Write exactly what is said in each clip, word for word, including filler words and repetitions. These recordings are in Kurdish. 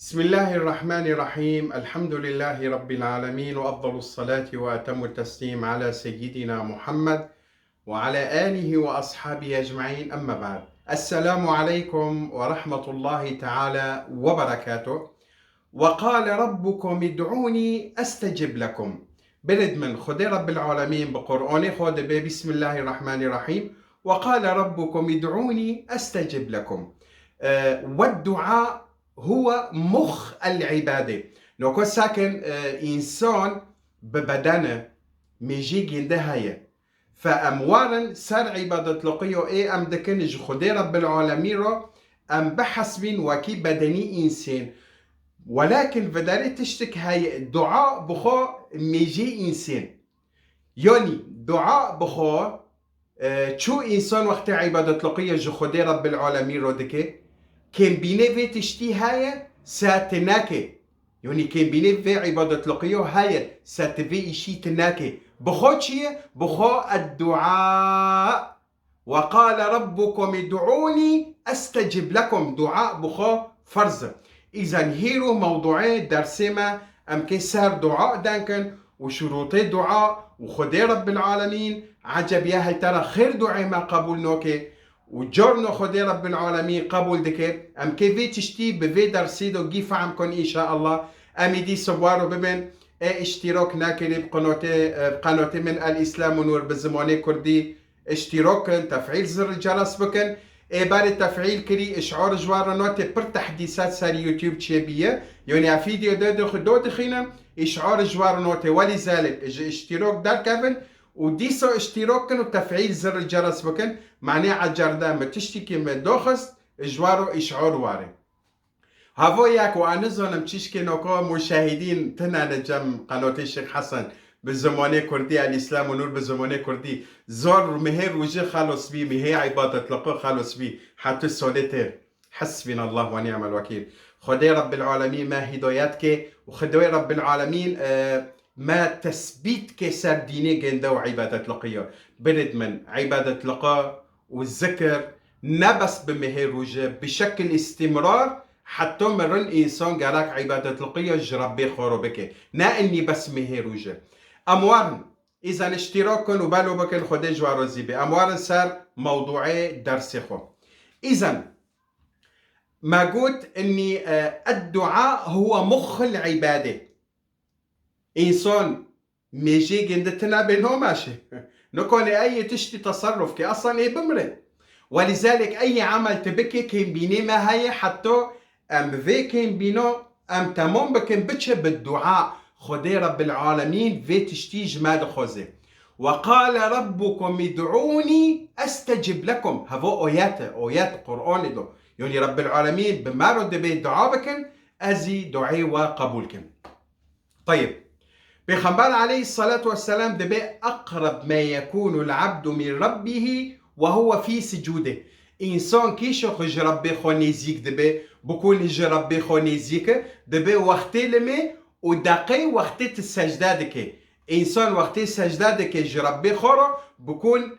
بسم الله الرحمن الرحيم. الحمد لله رب العالمين، وأفضل الصلاة وأتم التسليم على سيدنا محمد وعلى آله وأصحابه أجمعين. أما بعد. السلام عليكم ورحمة الله تعالى وبركاته. وقال ربكم ادعوني أستجب لكم. Birêd min, Xwedê Rebbil Alemîn bi Qur'anê xwe dibê, بسم الله الرحمن الرحيم. وقال ربكم ادعوني أستجب لكم. Ee, والدعاء هو مخ العبادة. Noko sakin, e, însan bi bedene, mêjî gênde heye. Fe em warin ser îbadetliqiyo ê em dikin ji Xwedê Rebbil Alemîn re, em bihesbîn wekî bedenî însên. Welakin vidarê tiştik heye, dua bi xwe mêjê însên. Yanî dua bi xwe, e, çû însan wextê îbadetliqiya ji Xwedê Rebbil Alemîn re dike, kêmbînê vê tiştî heye, se ti nake. Yanî kêmbînê vê îbadetliqiya heye, se ti vê îşî ti nake. Bi xwe çi ye? Bi xwe الدعاء. وقال ربكم ادعوني أستجب لكم. Dua bi xwe ferz e. Îzen hîro mewduê dersê me, em kê ser dua denkin û şurûtê dua û Xwedê Rebbil Alemîn, eceb ya heytera xêr duê me qebûl noke û carno Xwedê Rebbil Alemîn qebûl dike. Em kê vê tiştî bi vê dersî do gî fehm kun înşaallah. Em êdî sibwaro bibin. Ê îştîrak nekirî bi qenotê, e, bi qenotê min El Îslam û Nur bi zimanê kurdî. Îştîrak kin, tefîl zirrî ceres bikin. Ê berê tefîl kirî, îşar ji we re notê pir tehdîsat ser YouTube çêbîye. Yanî ev vîdeo de dixi-, do dixîne, îşar ji we re notê. Welîzalek ji îştîrak derkevin û dîsa îştîrak kin û tefîl zirrî ceres bikin. Manê ecerde min tiştîkî min doxist, ji we re îşar ware. Havo yek û ez nizanim çişkê noko muşahidîn tinane cem qenotê Şêx Hesen bi zimanê kurdî, El Îslam û Nur bi zimanê kurdî. Zor mihê rûjê xelos bî, mihê îbadetliqo xelos bî. Heta solê tê. Hasbinallah ve ni'mel wekîl. Xwedê Rebbil Alemîn me hîdayet ke û Xwedê Rebbil Alemîn, e, me tesbît ke ser dînê gênde û îbadetliqiya. Birêd min, îbadetliqa û zikir ne bes bi mihê rûje, bi şekil îstîmrar, heta mirin însan gerek îbadetliqiya ji Rebbê xwe re bike. Ne enî bes mihê rûje. Em warin, îzen îştîrak kin û belo bikin, Xwedê ji we razî be. Em warin ser mewduê dersê xwe. Îzen, me got enî, e, الدعاء هو مخ العبادة. Însan mêjê gênde tine bê nomeşe. Nikane ey tiştî teserruf ke, eslan ê bimre. Welîzalek ey emel tu bike kêmbînê me heye, heta em vê kêmbîno em temam bikin, biçe bi dua. Xwedê Rebbil Alemîn vê tiştî ji me dixwaze. وقال ربكم ادعوني أستجب لكم. Heva ayet e, ayet Qur'anê do. Yanî Rebbil Alemîn bi me re dibê dua bikin, ez jî duayê we qebûl kim. Teyib. Pêxember aleyhissalatu vesselam dibê أقرب ما يكون العبد من ربه وهو في سجوده. Însan kîşo xwe ji Rebbê xwe nêzîk dibe, bikûn ji Rebbê xwe nêzîk e, dibe wextê limê û deqê wextê tu secde dike. Însan wextê secde dike ji Rebbê xwe re, bikûn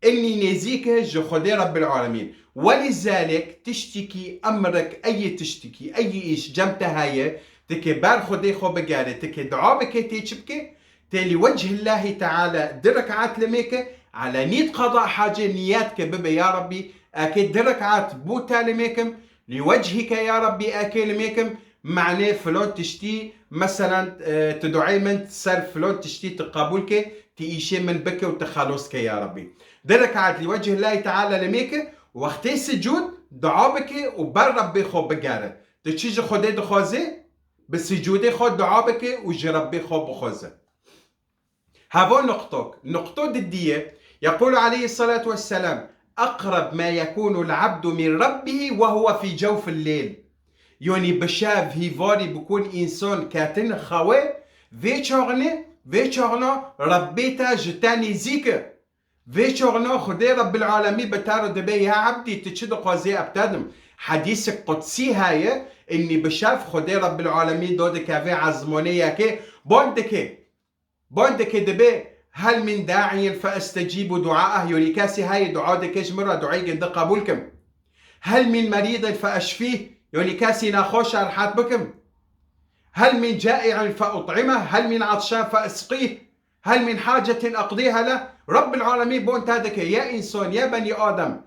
Enî nêzîk e ji Xwedê Rebbil Alemîn. Welîzalek tiştîkî emrek, eyê tiştîkî, eyê îş cem te heye, ti ke ber Xwedê xwe bigere, ti ke dua bike, tê çi bike? Tê li wechillahî teala di rekat limê ke, elenît qada hacê niyet ke bibe, ya Rebbî, eke di rekat bû te limê kim, li wechîke ya Rebbî eke limê kim, Manê filan tiştî, meselen, e, tu duayê min ser filan tiştî tu qebûl ke, tu îşê min bike û tu xelos ke ya Rebbî. Di rekat li wechî Lehî Teala limê ke, wextê sicûd dua bike û ber Rebbê xwe bigere. Tu çi ji Xwedê dixwaze? Bi sicûdê xwe dua bike û ji Rebbê xwe bixwaze. Havo nuqtok. Nuqto didî ye. يقول عليه الصلاة والسلام: أقرب ما يكون العبد من ربه وهو في جوف الليل. Yonî bi şev hîvarî bikûn însan ketin xewe, vê çaxinê, vê çaxina Rebbê te ji te nêzîk e. Vê çaxina Xwedê Rebbil Alemî bi te re dibê, ya ebdî, tu çi dixwazî, ez bi te dim. Hedîsek qudsî heye, înî bi şev Xwedê Rebbil Alemî do dikeve ezmanê yekê, bang dike. Bang dike, dibe: هل من داع فأستجيب دعاءه. Yonî kesî heye dua dike ji min re, duayê ginde qebûl kim. هل من مريض فأشفيه. Yanî kesî nexweş e rehet bikim. Hel min ca'i'in fe ut'imeh, hel min atşan fe isqîh, hel min hacetin aqdîha leh. Rabbil alemîn bon te dike, ya însan, ya benî Adem.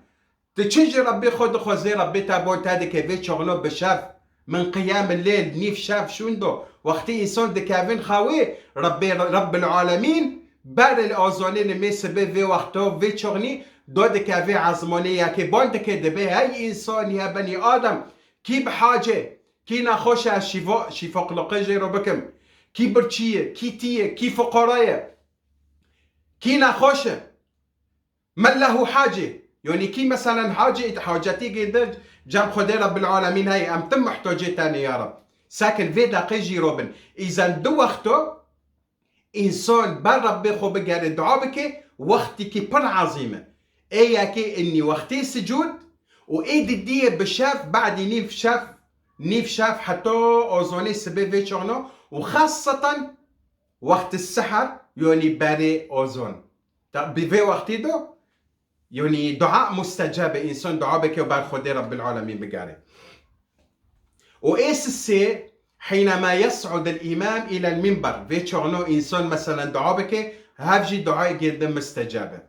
Tu çi ji Rebbê xwe dixwazê, Rebbê te bon te dike, vê çaxno bi şev, min qiyamil leyl, nîv şev şûn do. Wextî însan dikevin xewê, Rebbê, Rebbil alemîn, berê li azanê li mê sibê vê wexto, vê çaxnî, do dikevê ezmanê yekê, bon dike, dibê, hey însan, ya benî Adem, kî bi hacê, kî nexweş e, şîfa, şîfa qulaqê jê re bikim, kî birçî ye, kî tî ye, kî fuqara ye, kî nexweş e. Men lehu hacê. Yanî kî meselen hacê, hacetî gêndir cem Xwedê Rebbil alemîn heye, em tim muhtacê te ne ya Reb. Sekin vê deqê jî robin. Îzen du wexto însan ber Rebbê xwe bigere dua bike, wextîkî pir ezîm e. Ê yekê innî wextê sicûd û ê didiyê bi şev, badî nîv şev, nîv şev heta ozonê sibê vê çaxno û xasseten wextî seher, yanî berê ozon. Ta bi vê wextî de, yanî dua mustecab e, însan dua bike û ber Xwedê Rebbil alemîn bigere. Û ê sisê, hînema yes'udul îmam ilel minber. Vê çaxno însan meselen dua bike, hev jî duayê gênde mustecab e.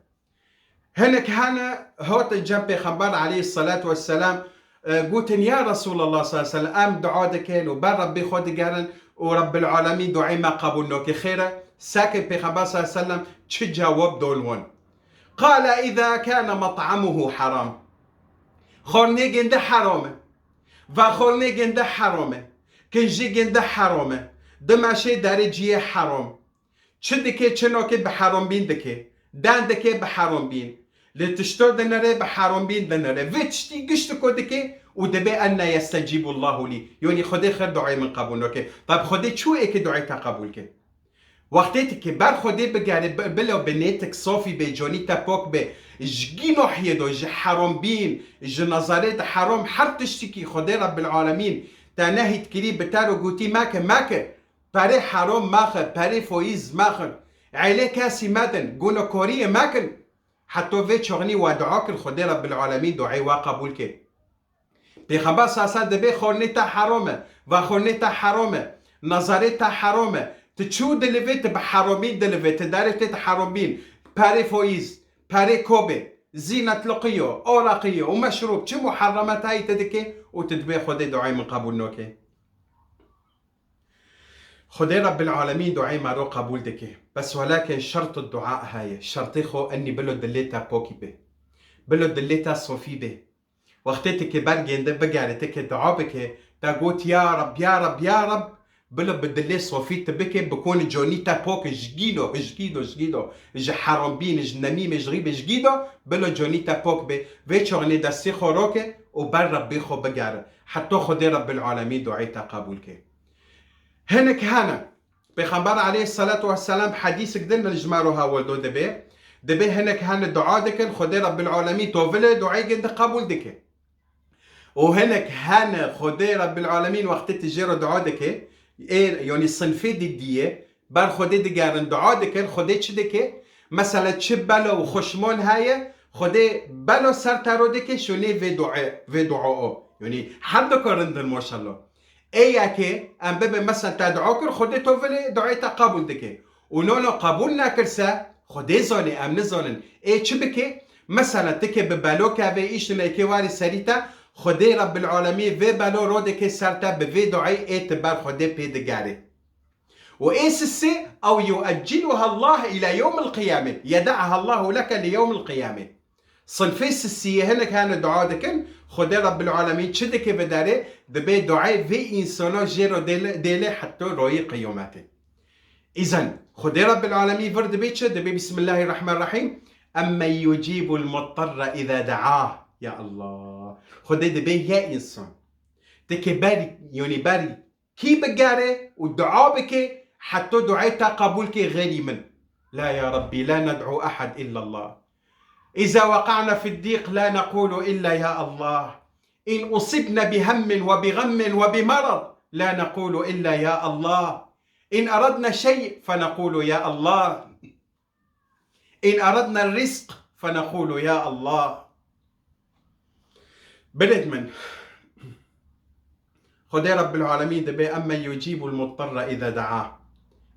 Hinek hene hatin cem Pêxember aleyhisselatu vesselam, e, gotin, ya Resulallah sallallahu aleyhi ve sellem, em dua dikin û ber Rebbê xwe digerin û Rebbil alemîn duayê me qebûl nake. Xêr e, sekin Pêxember sallallahu aleyhi ve sellem çi cewab don wan? Qale, iza kane mat'amuhu haram. Xwarinê gênde heram e. Vexwarinê gênde heram e. Kinjî gênde heram e. Dimeşê derê ciyê heram. Çi dike, çi nake bi herombîn dike. Den dike bi herombîn. Li tişto dinire bi herombîn dinire. Vê tiştî gişt ku dike û dibê enne yestecîbullahu lî. Yanî Xwedê xêr duayê min qebûl nake. Tab Xwedê çû ê ki duayê te qebûl ke. Wextê tu ki ber Xwedê bigere, bi-, bila bi nêtik safî be, canî te pak be, ji gînohiyê do, ji herombîn, ji nezarê de herom, her tiştîkî Xwedê Rebbil Alemîn te nehît kirî, bi te ro gotî meke, meke. Perê herom mexin, perê foîz mexin. Eylê kesî medin, gunekoriyê mekin. Heto vê çaxnî we dua kir, Xwedê Rebbil Alemîn duayê we qebûl ke. Pêxember sasa dibê xornê te herom e, vexornê te herom e, nezarê te herom e. Tu çû dilivê, tu bi heromî dilivê, tu derê tê tu herom bîn. Perê foîz, perê kobê, zînet liqiyo, oraqî yo û meşrûb, çi muherremetayî tu dikê û tu dibê Xwedê duayê min qebûl noke. Xwedê Rebbil Alemîn duayê me ro qebûl dike. Bes welakin şert dua heye. Şertê xwe enî bilo dilê te pokî be. Bilo dilê te sofî be. Wextê tu ki ber gênde bigere, tu ki dua bike, te got, ya Reb, ya Reb, ya Reb, bilo bi dilê sofî tu bike, bi konî conî te pok, ji gîdo, ji gîdo, ji gîdo, ji herombîn, ji nemîmê, ji xîbê, ji gîdo, bilo conî te pok be, vê çaxnê destê xwe roke û ber Rebbê xwe bigere. Heta Xwedê Rebbil Alemîn duayê te qebûl ke. Hinek hene. Pêxember aleyhisselatu vesselam hedîsik din min ji me ro hewil do dibe. Dibe hinek hene dua dikin, Xwedê Rebbil Alemîn to vile duayê gindi qebûl dike. Û hinek hene Xwedê Rebbil Alemîn wextê tu jê ro dua dike, ê, yanî sinfê didiyê, ber Xwedê digerin dua dikin, Xwedê çi dike? Mesela çi bela û xuşmon heye, Xwedê belo ser te ro dike, şûnê vê duayê, vê dua o. Yanî her dikarin din maşallah. Ê yekê, em bibe, mesela te dua kir, Xwedê to vilê duayê te qebûl dike. Û no no qebûl nekir se, Xwedê zanê, em nizanin. Ê çi bike? Mesela ti ke bi belo kevê îştine êkê warî serî te, Xwedê Rebbil Alemîn vê belo ro dike ser te bi vê duayê ê ti ber Xwedê pê digerê. Û ê sisê, ew yuecciluha Allah ila yewmil qiyame. Yedaha Allahu leke li yewmil qiyame. Sinfê sisiyê hinek hene dua dikin, Xwedê Rebbil Alemîn çi dike bi derê, dibê duayê vê însana jê re dêle, dêle heta royê qiyametê. Îzen, Xwedê Rebbil Alemîn vir dibê çi? Dibê Bismillahirrahmanirrahîm. Emmen yucîbul mutterre îza deah. Ya Allah. Xwedê dibê ya însan. Dike ber, yanî ber Kî bigere û dua bike, heta duayê te qebûl ke xeyrî min. La ya Rabbî, la ned'u ehed illallah. Îza weqa'na fid dîq, la neqûlu illa ya Allah. În usibna bi hemmin we bi ğemmin we bi merad, la neqûlu illa ya Allah. În eradna şey, fe neqûlu ya Allah. În eradna rizq, fe neqûlu ya Allah. Bilêt min. Xwedê Rebbil Alemîn dibê, "Emmen yucîbul mutterre îze de'ah."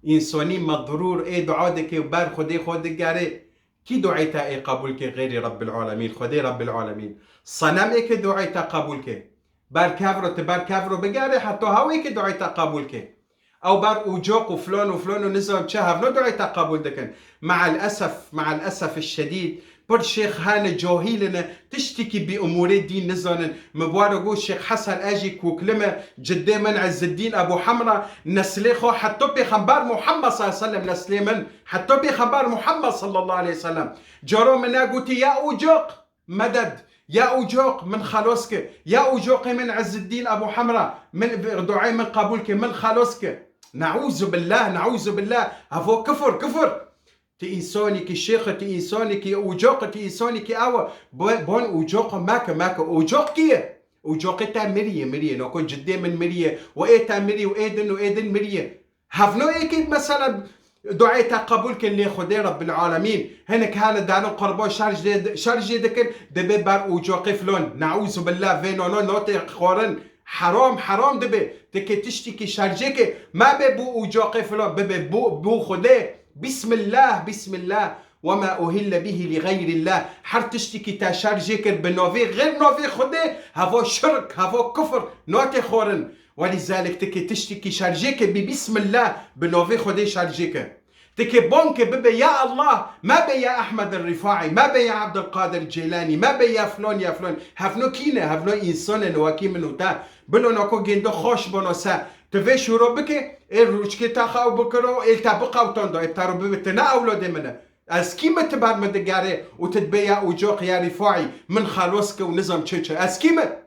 Însanî medrûr ê dua dike û ber Xwedê xwe digere. Kî duayê te ê qebûl ke xeyrî Rebbil Alemîn? Xwedê Rebbil Alemîn. Senem ê ke duayê te qebûl ke. Ber kevro, ti ber kevro bigere, heta hew ê ke duayê te qebûl ke. Ew ber ocoq û filon û filon û nizam çi, hevno duayê te qebûl dikin. Me'el esef, me'el esef şedîd, pir şêx hene, cahîl ne, tiştekî bi umûrê dîn nizanin. Min bi we re got, Şêx Hesen, ez jî kokli me, ciddê min Izzeddîn Ebu Hemra, neslê xwe heta Pêxember Muhammed sallallahu aleyhi ve sellem, neslê min heta Pêxember Muhammed sallallahu aleyhi ve sellem. Cara min negotî ya ocoq, meded, ya ocoq, min xelos ke, ya ocoqê min Izzeddîn Ebu Hemra, min duayê min qebûl ke, min xelos ke. Neûzubillah, neûzubillah, hevo kufr, kufr. Ti însanekî şêx e, ti însanekî ocoq e, ti însanekî ew e. Bo-, bon ocoq e, meke, meke. Ocoq kî ye? Ocoqê te miriye, miriye. Nako ciddê min miriye. Û ê te miriye û ê din û ê din miriye. Hevno êkê mesela duayê te qebûl kin lê Xwedê Rebbil Alemîn. Hinek hene darin qurban şerjê, şerjê dikin, dibê ber ocoqê filon. Neûzubillah, vê nano notê xwarin. Heram, heram dibe. Ti ke tiştekî şerjê ke, mebe bo ocoqê filan, bibe bo, bo Xwedê. Bismillah, bismillah. Wema uhille bihi li gayrillah. Her tiştekî te şerjê kir bi navê xêr navê Xwedê, heva şirk, heva kufr, nate xwarin. Welîzalik ti ke tiştekî şerjê ke bi bismillah, bi navê Xwedê şerjê ke. Ti ke bang ke bibe ya Allah, mebe ya Ehmed el Rifai, mebe ya Abdulkadir Ceylani, mebe ya filan ya filan. Hevno kî ne, hevno însan in wekî min û te. Bilo nako gêndo xweş bono se. Ti vê şûro bike, ê rûçkê te xew bikiro, ê te biqewtando, ê te ro bibe, ti ne ewladê min e. Ez kî me ti ber min digere û ti dibe ya ocoq ya Rifai, min xelos ke û nizam çi çi. Ez kî me?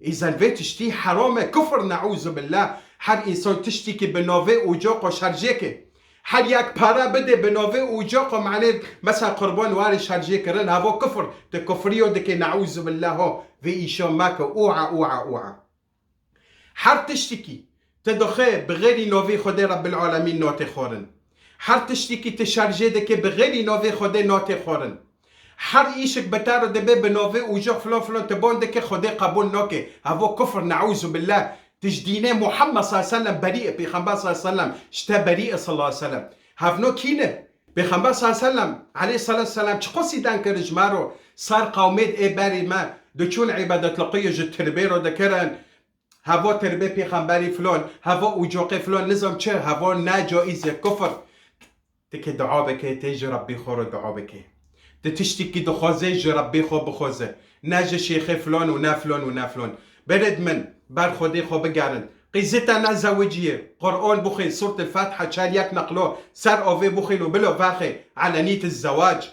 Îzen vê tiştî heram e, kufr, neûzubillah. Her însan tiştîkî bi navê ocoqo şerjê ke. Her yek pere bide bi navê ocoqo, manê mesela qurban warê şerjê kirin, heva kufr. Ti kufriyo dike, neûzubillah ho. Vê îşo meke, ûa, ûa, ûa. Her tiştikî ti dixwe bi xêrî navê Xwedê Rebbil Alemîn nate xwarin. Her tiştikî ti şerjê dike bi xêrî navê Xwedê nate xwarin. Her îşik bi te re dibe bi navê ocoq filan filan ti ban dike Xwedê qebûl nake. Hevo kufr, neûzubillah. Ti ji dînê Muhammed sallallahu aleyhi ve sellem berî e, Pêxember sallallahu aleyhi ve sellem ji te berî e sallallahu aleyhi ve sellem. Hevno kî ne? Pêxember sallallahu aleyhi ve sellem, aleyhissalatu vesselam, çiqasî deng kir ji me ro, ser qewmê ê berî me diçûn îbadetliqiyê ji tirbê ro dikirin. Heva tirbê pêxemberî filon, heva ocoqê filon, nizam çi, heva ne caîz e, kufr. Ti ke dua bike, tê ji Rebbê xwe re dua bike. Ti tiştikî dixwaze, ji Rebbê xwe bixwaze. Ne ji şêxê filon û ne filon û ne filon. Berêd min, ber Xwedê xwe bigerin. Qîzê te nezewiciye, Qur'an bixwîn, Sûretil Fatiha çel yek neqlo, ser avê bixwîn û bilo vexê, elenît zewac.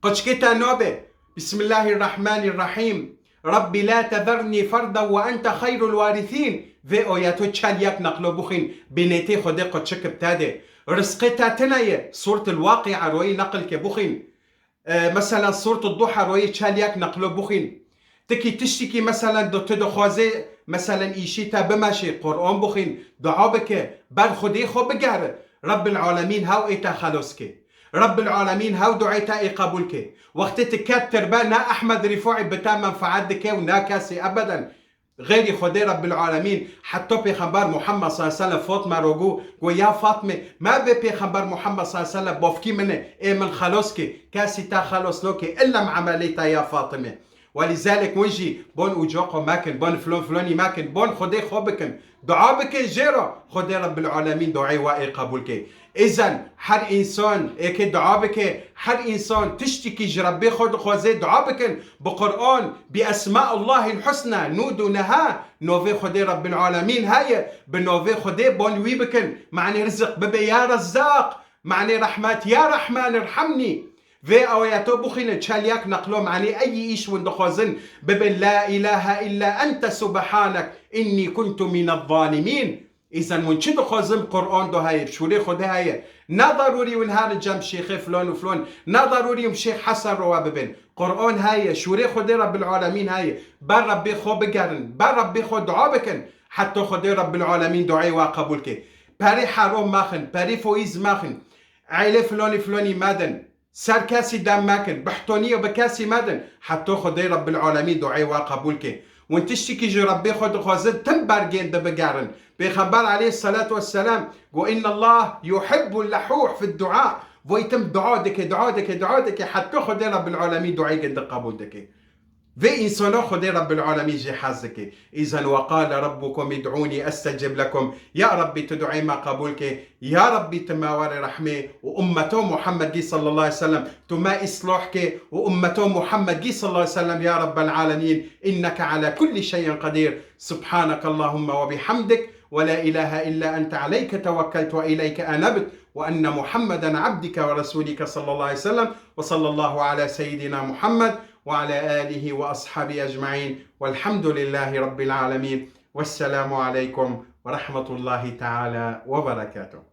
Qıçkê te nabe. Bismillahirrahmanirrahim. Rabbi la tezerni ferden ve ente xeyrul warithîn. Vê ayeto çel yek neqlo bixwîn, bênetê Xwedê qıçik bi te de. Rizqê te tine ye. Sûretil Waqi'a royê neqil ke bixwîn. E, mesela Sûretul Duha royê çel yek neqlo bixwîn. Tikî tiştikî, meselen, di-, tu dixwazê, meselen, îşî te bimeşê, Qur'an bixwîn, dua bike, ber Xwedê xwe bigere. Rebbil Alemîn hew ê te xelos ke. Rebbil Alemîn hew duayê te ê qebûl ke. Wextê tu ket tirbe, ne Ehmed Rifai bi te menfaet dike û ne kesê ebeden. Xeyrî Xwedê Rebbil Alemîn, heta Pêxember Muhammed sallallahu aleyhi ve sellem Fatme ro got, got, "Ya Fatme, me bê Pêxember Muhammed sallallahu aleyhi ve sellem bavkî min e, ê min xelos ke, kesî te xelos noke, illa bi emelê te ya Fatime." Welîzalik hûn jî bon ocoqo mekin, bon filon filonî mekin, bon Xwedê xwe bikin. Dua bikin jê re, Xwedê Rebbil Alemîn duayê we ê qebûl ke. Îzen her însan ê ke dua bike, her însan tiştikî ji Rebbê xwe dixwaze, dua bikin. Bi Qur'an, bi Esmaullahil Husna, nû du neha, novê Xwedê Rebbil Alemîn heye, bi novê Xwedê bon wî bikin. Manê riziq bibe ya Rezzaq, manê rehmet ya Rehman irhamnî. Vê ayeto bixwînin, çel yek neqlo, manê eyî îş hûn dixwazin bibin, La ilahe illa ente subhanek inni kuntu minez zalimîn. Îzen hûn çi dixwazin, Qur'an do heye, şûrê Xwedê heye. Ne darûrî hûn herin cem şêxê filon û filon, ne darûrî hûn şêx Hesen ro we bibin. Qur'an heye, şûrê Xwedê Rebbil Alemîn heye. Ber Rebbê xwe bigerin, ber Rebbê xwe dua bikin. Heta Xwedê Rebbil Alemîn duayê we qebûl ke. Perê heram mexin, perê foîz mexin. Eylê filonî filonî medin. Ser kesî dem mekin, behtoniye bi kesî medin, heta Xwedê Rebbil Alemîn duayê we qebûl ke. Hûn tiştekî ji Rebbê xwe dixwazin, tim bergên dibigerin. Pêxember aleyhisselatu vesselam got, "Inna Allah yuhibbul lahuh fid dua." Vay tim dua dike, dua dike, dua dike, heta Xwedê Rabbil Alemîn duayê gindi qebûl dike. Vê însana Xwedê Rabbil Alemîn jê hez dike. Îzen ve qale Rabbukum id'ûnî estecib lekum. Ya Rabbî, tu duayê me qebûl ke. Ya Rabbî, tu me were rehmê û ummeto Muhammedgî sallallahu aleyhi ve sellem, tu me îslah ke û ummeto Muhammedgî sallallahu aleyhi ve sellem, ya Rabbel alemîn, inneke ala kulli şeyin qadir. Subhaneke Allahümme ve bihamdik ve la ilahe illa ente aleyke tevekkeltu ve ileyke enebt ve enne Muhammeden abdike ve resulike sallallahu aleyhi ve sellem ve sallallahu ala seyyidina Muhammed ve ala alihi ve ashabi ecmaîn velhamdülillahi rabbil alemîn. Vesselamu aleykum ve rahmetullahi teala ve berekatuhu.